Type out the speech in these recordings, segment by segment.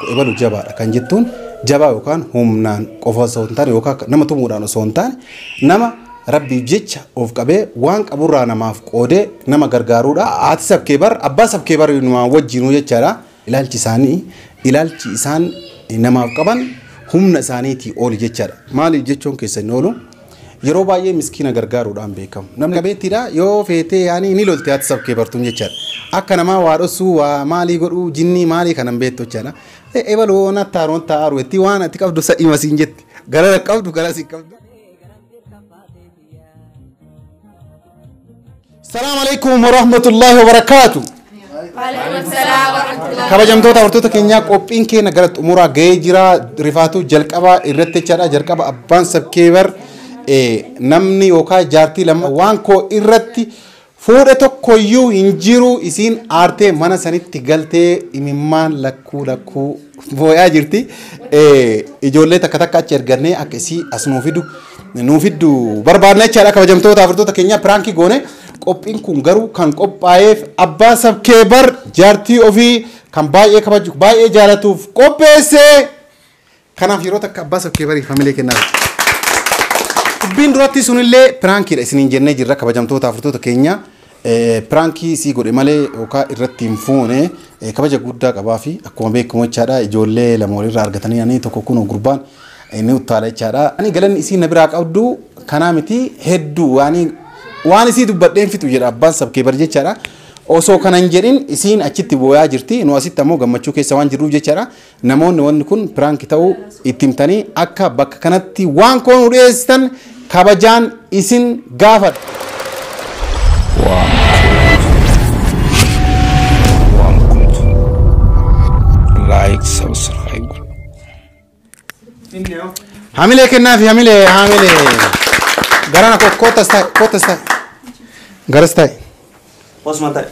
tokko ebalu jabaadha kan jettuun jabaa yookaan humnaan qofa osoo hin taane yookaan nama tumuudhaan osoo hin taane nama Rabbiif jecha of qabee waan qaburraa namaaf qoodee nama gargaaruudha. Haati sabkeebar abbaa sabkeebar numaa wajjinuu jechaadha. Ilaalchi isaanii ilaalchi isaan namaaf qaban humna isaaniitii oli jechaadha. Maaliif jechuun keessa hin oolu? Yeroo baay'ee miskiina gargaaruudhaan beekamu. Namni qabeettiidha yoo feetee yaani ni lolte haati sabkeebartuun jechaadha. Akka namaa waa dhossuu waa maalii godhuu jinnii maalii kanan beektu jechaadha. Ebaloo nattaaroon taa'aaru itti waan ati qabdu sadii masiin jetti. Gara qabdu gara siin qabdu. Salaamu alaikum warahmatullahi wabarakaatu. Kabajamtoota hordoftoota keenyaa, qophiin keenya gara xumuraa gahee jira. Rifaatuu jalqabaa irratti jechaadha. Jalqaba abbaan sabkeebar namni yookaan jaartii lama waan koo irratti fuudhe tokkoyyuu hin jiru, isiin aartee mana sanitti galtee imimmaan lakkuu lakkuu boo'aa jirti. Ijoollee takka takka achi ergannee akka isii as nuu fiddu barbaadna jechaadha. Kabajamtoota hordoftoota keenyaa, prank goone. Qophiin kun garuu kan qophaa'eef abbaa sabkeebar jaartii ofii kan baay'ee kabaju baay'ee jaalatuuf qopheesse. Kanaaf yeroo takka abbaa sabkeebariif hamilee kennaa. Dubbiin duratti sunillee prankiidha isiniin jennee jirra, kabajamtoota hordoftoota keenya. Prank sii godhe malee yookaan irratti hin fuune, kabaja guddaa qabaa fi akkuma beekamu jechaadha, ijoollee lama walirraa argatanii ani tokko kun gurbaan inni uttaala jechaadha. Ani galanni isiin na biraa qabdu kanaa miti, hedduu waan isii dubbadheen fixu jedha abbaan sabkeebar jechaadha. Osoo kana hin jedhin isiin achitti boo'aa jirti. Nu asitti ammoo gammachuu keessa waan jirruuf jechaadha. Namoonni wanni kun prank ta'uu itti himtanii akka bakka kanatti waan koo nu dhiyeessitan kabajaan isin gaafadha. Waan kuntu like subscribe. Hamilee kennaafi, hamilee, hamilee. Garana kootas taa'e, kootas taa'e. Garas taa'e. Osuma ta'e.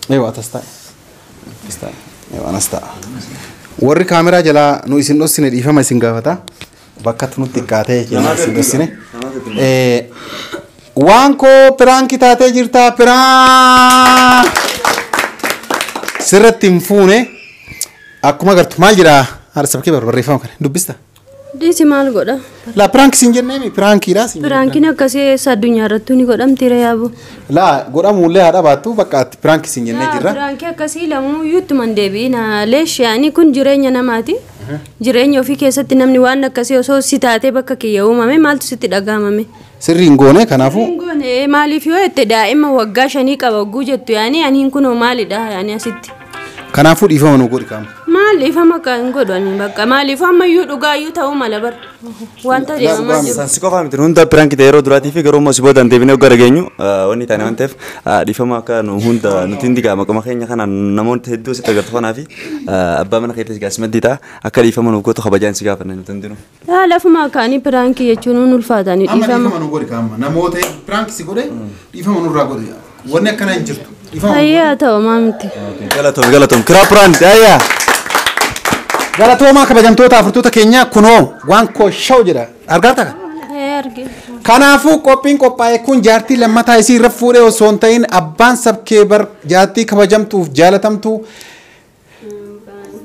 Eewa, atas taa'e. Atas taa'e. Eewa, anas taa'a. Warri kaameraa jalaa nu isin dhossine dhiifama isin gaafata. Bakka nutti xiqqaatee jenna isin dhossine. Waan koo prank taatee jirta, prank. Sirratti hin fuune, akkuma agartu maal jedhaa haadha sabkee barreeffama kana dubbista. Dhiisi, maal godha? Laa, prank siin jenneemi, prankiidha siin. Prankiin akkasii eessa addunyaa irratti ni godhamti yaabu? Laa, godhamuullee haadha baattu bakka ati prank siin jennee jirra. Prank akkasii lamuu iyyuu hin deebi'in. Leesh, yaani kun jireenya namaati. Jireenya ofii keessatti namni waan akkasii osoo si taatee bakka kiyya uumame maaltu sitti dhaga'amame? Sirrii hin goone kanaafuu. Hin goone, maaliif yoo jette daa'ima waggaa 5 qaba hogguu jettu, yaani aniin kunoo maalidha yaani asitti? Kanaafuu dhiifama nu godhi qaama. Maal dhiifama kan hin godhu ani, bakka maaliif ammayyuu dhugaayyuu ta'uu mala bara wanta deemamaa jiru. Si qofa miti, hunda prank ta'e yeroo duraatii fi garuu immoo si booda deebinee gara geenyu wanni taane waan ta'eef dhiifama akka nu hunda nuti hundi gaa maquma keenya kanaan namoota hedduu sitti agartu kanaa fi abbaa mana keetti gaa simaddii ta'a akka dhiifama nuuf gootu kabajaan si gaafanna nuti hundinuu. Yaa, lafuma kaanii prank jechuun nun ulfaatanii Amma dhiifama. Dhiifama nu godhi qaama. Namoota prank si godhe dhiifama nurraa godhi. Wanni akkana hin jirtu. Dhiifama. Hayyaa, ta'u maa miti. Galatoom, galatoom, kiraa prank ayyaa. Galatoomaa, kabajamtoota hordoftoota keenya, kunoo waan koo shaw jedha. Argaartaa kana? Ee, arge. Kanaafuu qophiin qophaa'e kun jaartii lammataa isii irra fuudhee osoo hin ta'in abbaan sabkeebar jaartii kabajamtuuf jaalatamtuu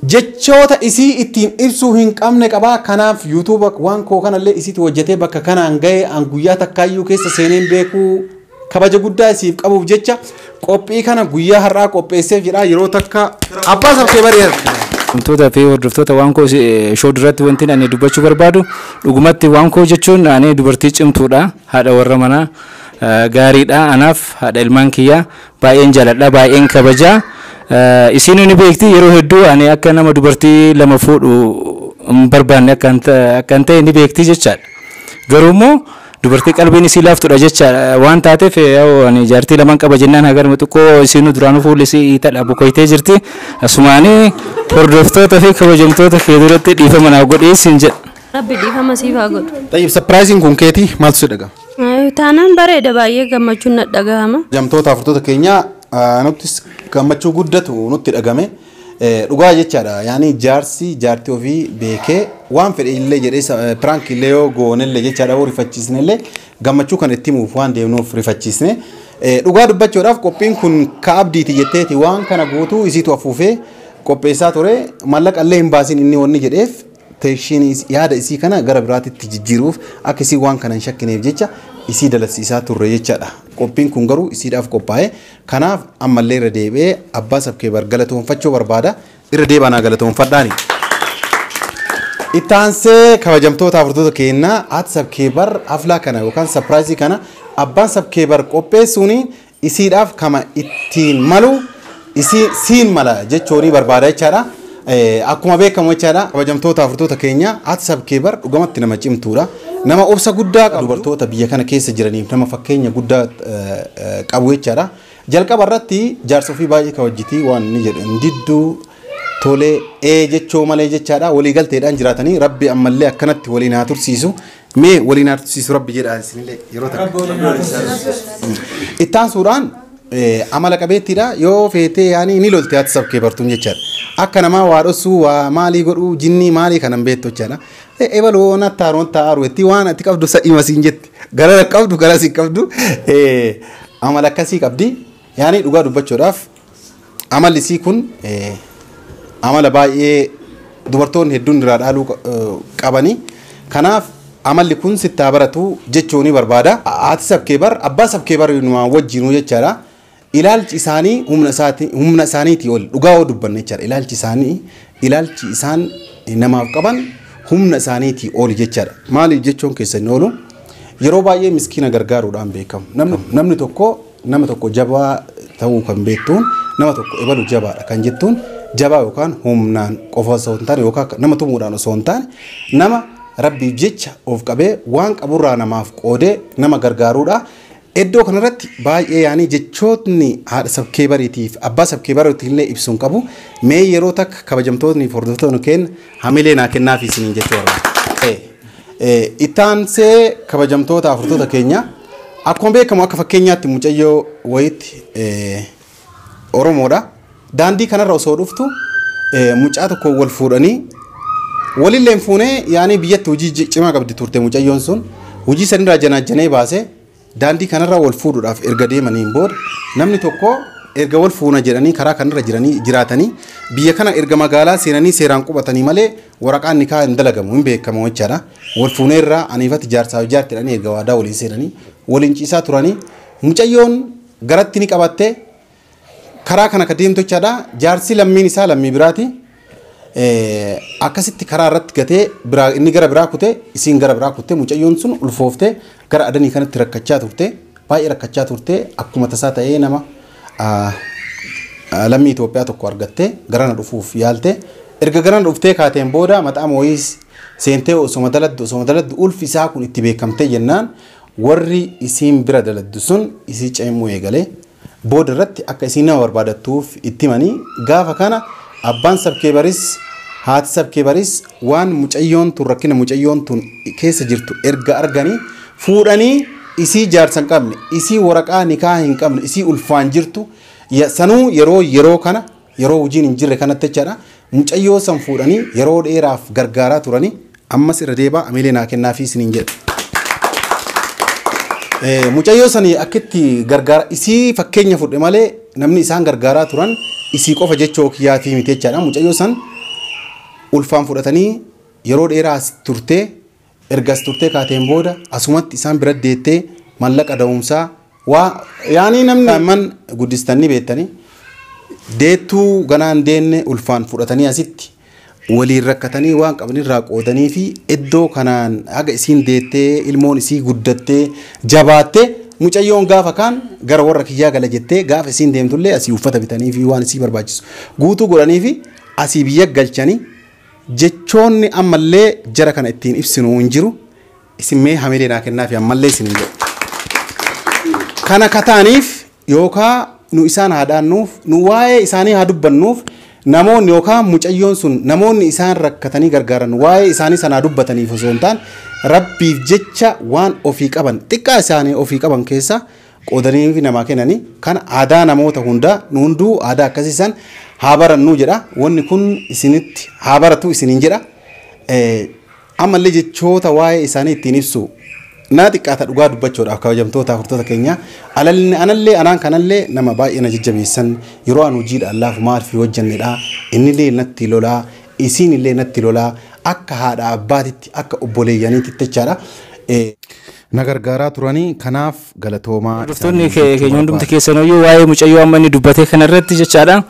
jechoota isii ittiin ibsuu hin qabne qabaa. Kanaaf YouTube waan koo kanallee isiitu hojjetee bakka kanaan ga'e, an guyyaa takkaayyuu keessa seeneen beekuu, kabaja guddaa isiif qabuuf jecha qophii kana guyyaa har'aa qopheesseef jedha. Yeroo takka abbaa sabkeebarii. Wantoota fi hordoftoota waan koo show duratti wanti ani dubbachuu barbaadu, dhugumatti waan koo jechuun ani dubartii cimtuudha, haadha warra manaa gaariidha, anaaf haadha ilmaan kiyyaa, baay'een jaaladha, baay'een kabajaa. Isiin ni beekti, yeroo hedduu ani akka nama dubartii lama fuudhu hin barbaanne akka hin ta'e ni beekti jechaadha. Garuu immoo dubartii qalbiin isii laaftudha jechaadha waan taateef, yaa'u ani jaartii lamaan qaba jennaan hagaruma xiqqoo isiin duraanuu fuulli isii iitadha bokoytee jirti. Asumaanii hordoftoota fi kabajamtoota kee duratti dhiifama naa godhee siin jedha. Rabbi dhiifama siif haa godhu. Tayyib, surpriseiin kun keetii, maaltu si dhaga'ama? Taanaan bareeda, baay'ee gammachuun na dhagahama. Jamtoota hordoftoota keenya, nuttis gammachuu guddatu nutti dhagame. Dhugaa jechaadha. Yaani jaarsi jaartii ofii beekee waan fedhe illee jedhee prank illee yoo goonellee jechaadha, yoo rifachiisne illee gammachuu kan itti himuuf waan deemnuuf rifachiisne. Dhugaa dubbachuudhaaf qophiin kun ka abdiiti jetteeti waan kana guutuu isiitu afuufee Qopheessaa ture maallaqa illee hin baasin inni wanni jedheef teeshiin yaada isii kana gara biraatitti jijjiiruuf akka isii waan kana hin shakkineef jecha isii dalasiisaa turre jechaadha. Qophiin kun garuu isiidhaaf qophaa'e. Kanaaf ammallee irra deebi'ee abbaa sabkeebar galatoonfachuu barbaada. Irra deebi'anaa galatoonfadhaani. Ittaansee kabajamtoota hordoftoota keenyaa haati sabkeebar haflaa kana yookaan sapiraayizii kana abbaan sabkeebar qopheessuun isiidhaaf kama ittiin malu isii siin mala jechuun barbaada jechaadha. Akkuma beekamu jechaadha kabajamtoota hordoftoota keenya haati sabkeebar dhugamatti nama cimtuudha. Nama obsa guddaa qabu dubartoota biyya kana keessa jiraniif nama fakkeenya guddaa qabu jechaadha. Jalqaba irratti jaarsa ofii baay'ee kabajjitii waan inni jedhu hin didduu tolee jechoo malee jechaadha walii galteedhaan jiraatanii rabbi ammallee akkanatti waliin haa tursiisu. Mee waliin haa tursiisu rabbi jedha isinillee yeroo takka. Ittaan suuraan amala qabeettiidha yoo feetee yaanii ni lolte haati sabkee bartuun jechaadha. Akka namaa waa dhossuu waa maalii godhuu jinnii maalii kanan beektu jechaadha. Ebaloo nattaaroon taa'aaru jetti waan ati qabdu sa'ima siin jetti. Gara qabdu gara siin qabdu amala akkasii qabdi. Yaanii dhugaa dubbachuudhaaf amalli isii kun amala baay'ee dubartoonni hedduun irraa dhaaluu qabani. Kanaaf amalli kun sitti haa baratu jechuun ni barbaada. Haati sabkeebar abbaa sabkeebar wajjinuu jechaadha. Ilaalchi isaanii humna isaaniitii ol dhugaa yoo dubbanne jechaadha. Ilaalchi isaanii ilaalchi isaan namaaf qaban humna isaaniitii ol jechaadha. Maaliif jechuun keessan oolu yeroo baay'ee miskiina gargaaruudhaan beekamu. Namni tokko nama tokko jabaa ta'uu kan beektuun nama tokko ebalu jabaadha kan jettuun jabaa yookaan humnaan qofa osoo hin taane yookaan nama tumuudhaan osoo hin taane nama rabbiif jecha of qabee waan qaburraa namaaf qoodee nama gargaaruudha. Iddoo kanarratti baay'ee yaanii jechootni haadha sabkeebariitiif abbaa sabkeebariitiif illee ibsuun qabu. Mee yeroo takka kabajamtootni fi hordoftoonni keenya hamilee naa kennaafi isiniin jechuu barbaada. Ittaansee kabajamtoota hordoftoota keenya akkuma beekamu akka fakkeenyaatti mucayyoo wayitti Oromoodha. Daandii kanarra osoo dhuftu mucaa tokko wal fuudhanii walillee hin fuunee yaanii biyyatti hojii cimaa qabdi turte mucayyoon sun hojii sanirraa janaajjanee baasee daandii kanarra wal fuudhuudhaaf erga deemaniin booda namni tokko erga wal fuuna jedhanii karaa kanarra jiranii jiraatanii biyya kana erga magaalaa seenanii seeraan qubatanii malee waraqaan nikaa hin dalagamu hin beekamu jechaadha. Wal fuuneerraa aniifatti jaarsaa jaarti jedhanii erga waadaa waliin seenanii waliin ciisaa turanii mucayyoon garatti ni qabattee karaa kana ka deemtu jechaadha. Jaarsi lammiin isaa lammii biraati. Akkasitti karaa irratti gatee biraa inni gara biraa kutee isiin gara biraa kuttee mucayyoon sun ulfooftee gara adanii kanatti rakkachaa turte baay'ee rakkachaa turte akkuma tasaa ta'ee nama lammii Itoophiyaa tokko argattee garana dhufuuf yaalte erga garana dhuftee kaateen booda maxaa mooyis seentee osoma daladdu ulfi isaa kun itti beekamtee jennaan warri isiin bira daladdu sun isii ceemuu eegalee booda irratti akka isiin nama barbaadattuuf itti himanii gaafa kana abbaan sabkeebaris haati sabkeebaris waan mucayyoon tun rakkina mucayyoon tun keessa jirtu erga arganii fuudhanii isii jaarsa hin qabne isii waraqaa nikaa hin qabne isii ulfaan jirtu sanuu yeroo kana yeroo hojiin hin jirre kanatti jechaadha mucayyoo san fuudhanii yeroo dheeraaf gargaaraa turanii ammas irra deebaa amilee naa kennaafi isiniin jedha. Mucayyoo sanii akkitti gargaara isii fakkeenya fudhe malee namni isaan gargaaraa turan isii qofa jechoo kiyyaatii miti jechaadha. Mucayyoo san ulfaan fudhatanii yeroo dheeraa as turtee erga as turtee kaateen booda asumatti isaan bira deettee mallaqa da'umsaa waa yaanii namni daa'imman guddistanii beektanii deettuu ganaan deenne ulfaan fudhatanii asitti waliin rakkatanii waan qabanirraa qoodanii fi iddoo kanaan haga isiin deettee ilmoon isii guddattee jabaattee mucayyoon gaafa kaan gara warra kiyyaa gala jettee gaafa isiin deemtullee asii uffata bitanii fi waan isii barbaachisu guutuu godhanii fi asii biyya galchanii jechoonni ammallee jara kana ittiin ibsinu hin jiru isin mee hamilee naa kennaa fi ammallee isin hin jedhu. Kana kataaniif yookaan nu isaan haa dhaannuuf nu waa'ee isaanii haa dubbannuuf namoonni yookaan mucayyoon sun namoonni isaan rakkatanii gargaaran waa'ee isaanii sanaa dubbataniif osoo hin taane rabbiif jecha waan ofii qaban xiqqaa isaanii ofii qaban keessa qoodanii fi namaa kennanii kan aadaa namoota hundaa nu hunduu aadaa akkasii san haa barannuu jedha. Wanni kun isinitti haa baratu isiniin jedha. Ammallee jechoota waa'ee isaanii ittiin ibsu Naa xiqqaata dhugaa dubbachuudhaaf, kabajamtoota hordoftoota keenya, anallee anaan kanallee nama baay'ee na jajjabeessan. Yeroo an hojiidhaan laafu maal fi hojjannedha, innillee natti lolaa, isiin illee natti lolaa, akka haadha abbaatitti, akka obboleeyyaniitti jechaadha. Na gargaaraa turanii, kanaaf galatoomaa. Hordoftoonni keenya hundumti keessaniyyuu waa'ee mucayyoo amma inni dubbate kanarratti jechaadha.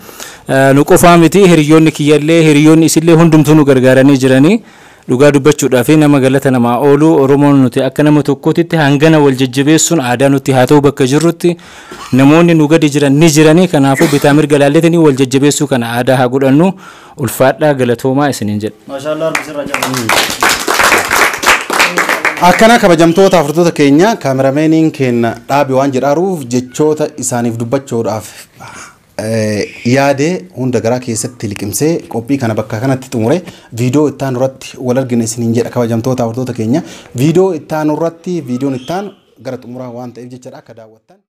Nu qofaa miti, hiriyoonni kiyyallee, hiriyoonni isillee hundumtuu nu gargaaranii jiranii. Dhugaa dubbachuudhaaf nama galata namaa oolu Oromoon nuti akka nama tokkootitti hangana wal jajjabeessuun aadaa nutti haa ta'u. Bakka jirrutti namoonni nu gadi jiran ni jiranii, kanaafuu bitaa mirga laalletanii wal jajjabeessuu kana aadaa haa godhannu. Ulfaadhaa, galatoomaa isiniin jedha. Maashaallah, harka sirraa. Akkana kabajamtoota hordoftoota keenya, kaamerameeniin keenya dhaabi waan jedhaaruuf jechoota isaaniif dubbachuudhaaf yaade hunda garaa keessatti liqimsee qophii kana bakka kanatti xumure. Viidiyoo itti aanu irratti wal argina isiniin jedha. Kabajamtoota hordoftoota keenya, viidiyoo itti aanu irratti, viidiyoon itti aanu gara xumuraa waan ta'eef jechaadha, akka daawwattan.